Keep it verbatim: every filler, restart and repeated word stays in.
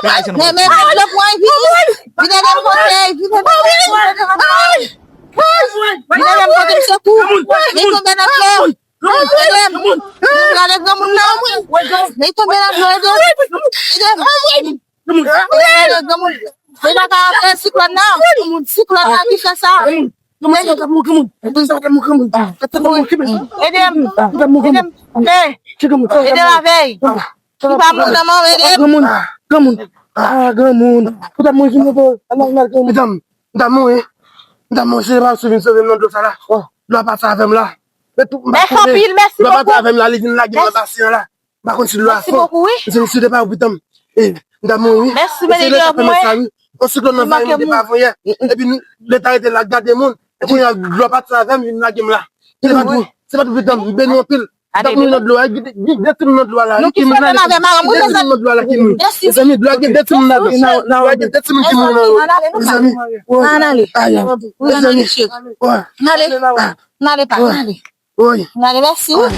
Men, men, men, men, vin ede m kote, vin ede m kote, vin ede m kote, m sekou. Li tonbe nan dlo. Ede m. Gade granmoun nan. Li tonbe nan dlo, ede m. Ede m. Ede m, granmoun. Li pa ka fè siklòn nan. Siklòn nan ki fè sa. Ede m. Ede m. Ede m. Ede m avè. Li pa mouri nan men w, ede m. Granmoun, granmoun, ah, granmoun. Ou t ap mouri vin leve, al nan lari granmoun. Medam, m t ap mouri. M t ap mouri, se pa sou vin sove m nan dlo sa la. Dlo a pase avè m la. Mèsi anpil, mèsi bokou. Dlo a pase avè m la, li vin lage m nan basen an la. M pa konn si dlo a fon. Mèsi bokou, wi. Mezanmi, si te pa ou pitan m, eh, m t ap mouri, wi. Mèsi, men li dèyè mwen. Yon siklòn nan vale monte pa avanyè. Epi nou, leta rete la gade moun. Epi kounye a, dlo a pase avè m, vin lage m la. Se pa tou, se pa tou pitan m, m beni anpil. M t ap mouri nan dlo a, gen de timoun nan dlo a la. Nou ki fè menm avè madanm, wi, mezanmi. Gen de timoun nan dlo a la ki mouri. Mezanmi, dlo a gen de timoun nan dlo a. Gen de timoun ki mouri nan dlo a. Mezanmi. Ann ale, ann ale. Mezanmi. Ann ale, pa, ann ale. Woy. Ann ale, mèsi, wi.